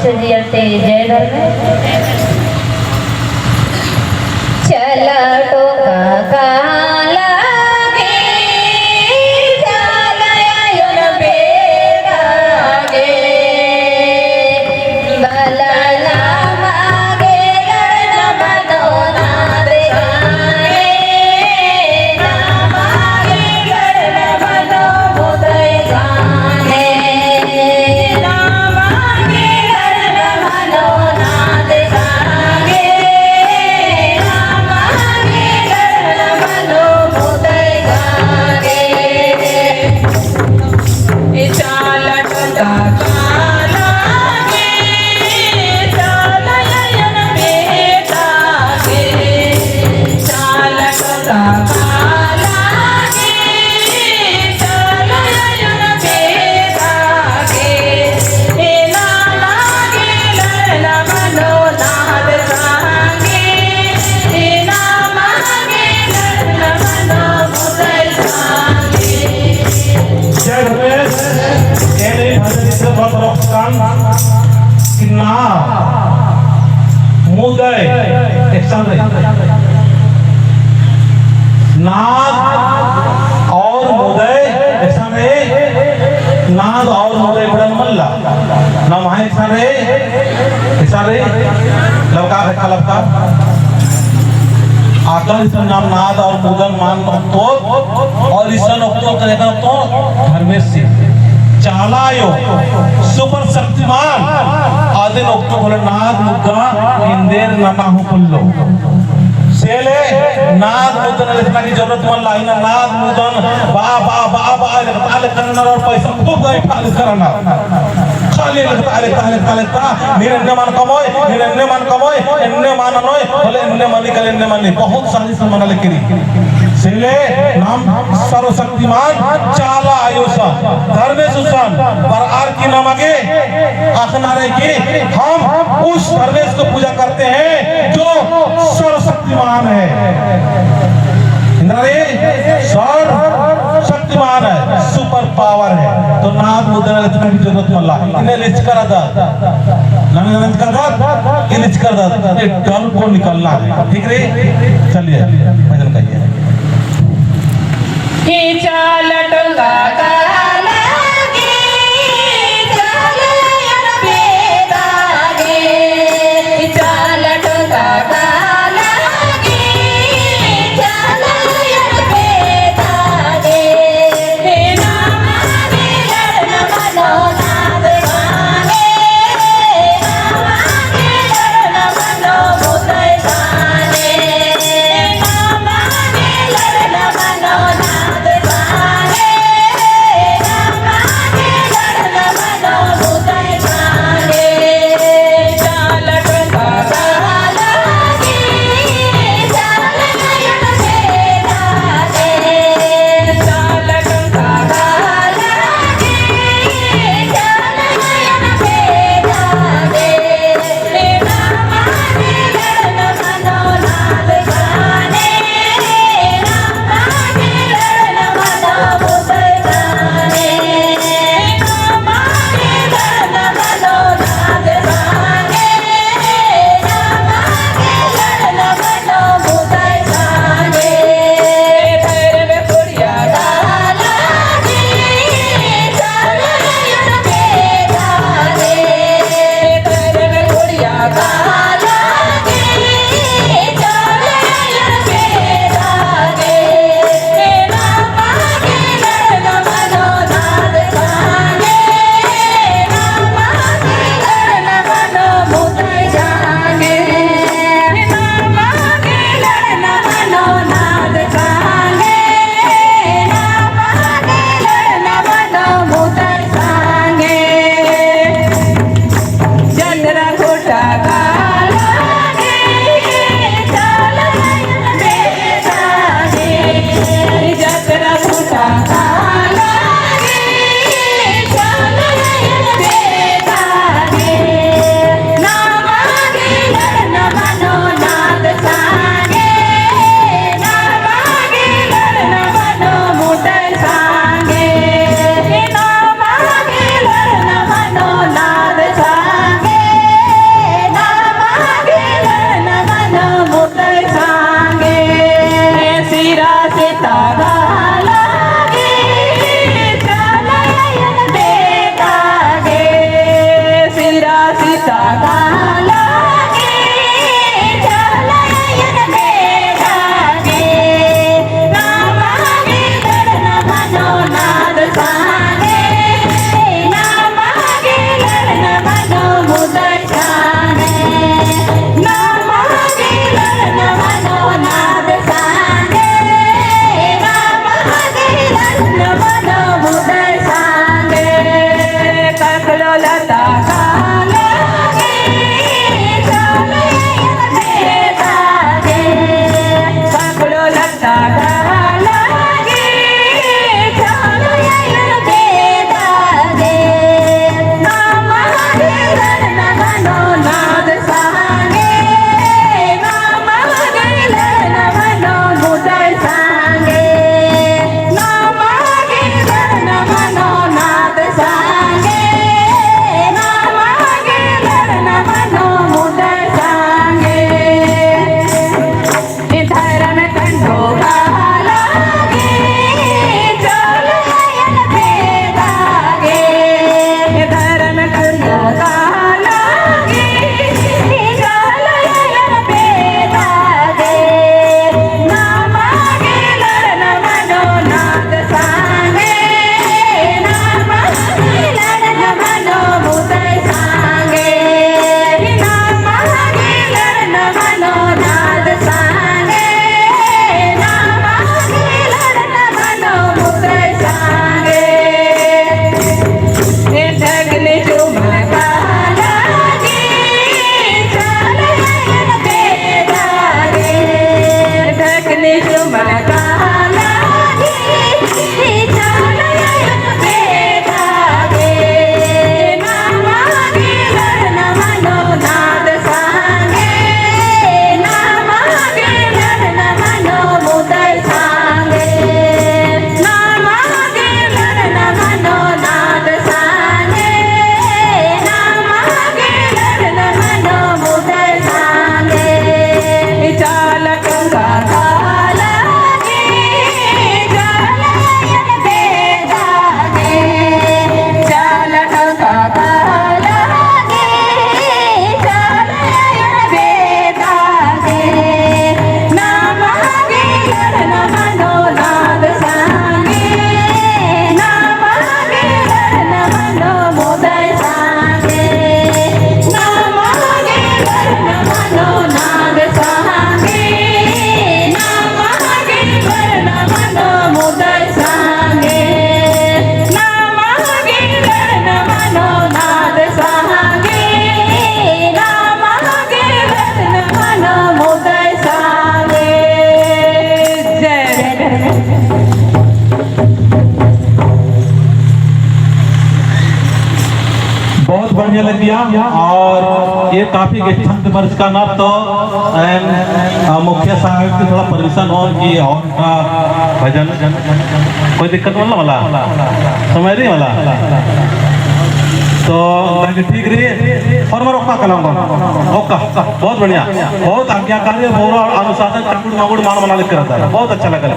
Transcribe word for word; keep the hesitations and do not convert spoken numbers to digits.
जियते जय धर्मेस। चला टोका काला गे, चला आयोन बेदा गे, बलना मागे लड़ना मनो नाद गाने, ना मागे लड़ना मनो मुदई गाने। जय धर्मेस, एने भजन से बहुत रोकतान कि ना मुदय, एक साथ रही। नाद और मुदय, एक साथ रही। नाद और मुदय बड़न मल्ला। नम्है एक साथ रही, एक साथ रही। लवका के खलपता। आकन इसन नाम नाद और मुदन मान तो, और इसन ओक्तो करेगा तो धर्मेस सिंह। चाला आयो, super शक्तिमान, आदिन ओक्तो बोले नाद मुद्दा, इंदेर नना हूँ पुल्लो। सेले नाद मुद्दन लिखना की जरूरत मल्ला, इन्ना नाद मुद्दन बा, बा, बा, बा, लिखता, लिखता और पैसा खूब गई, लिखता, लिखता। खाली लिखता, लिखता, लिखता, लिखता। नीन एन्ने मान कमोय, नीन एन्ने मान कमोय, एन्ने मान नोय, बोले एन्ने मानी, कल एन्ने मानी। बहुत सारी से मना लेकिन। सेले नाम सर्वशक्ति मान चाला आयो सन, धर्मेस सन, पर आर की नमगे अख़ना रई कि हम उस धर्मेस को पूजा करते हैं जो सर्वशक्तिमान है। इन्द्रा रई, सर्वशक्तिमान है, super power है। तो नाद मुद्दन लिखना की जरूरत मल्ला। इन्ने लिचकर अदत, नंग नंग कर अदत, ये लिचकर अदत, ये डल को निकलना है। ठीक रई? चलिए, भजन गाइए। लगिया और ये काफी गेच्छन ती बरचका ना तो एन, अ, मुख्य सहायक ती थोड़ा permission होन कि और का भजन कोई दिक्कत वाला वाला समय रई वाला तो ताकि ठीक रई। और मरो का कलाम ओका बहुत बढ़िया, बहुत आज्ञाकारी, बहुत अनुशासन, चकुड़ मागुड़ मान मना लिख रहता है, बहुत अच्छा लगा।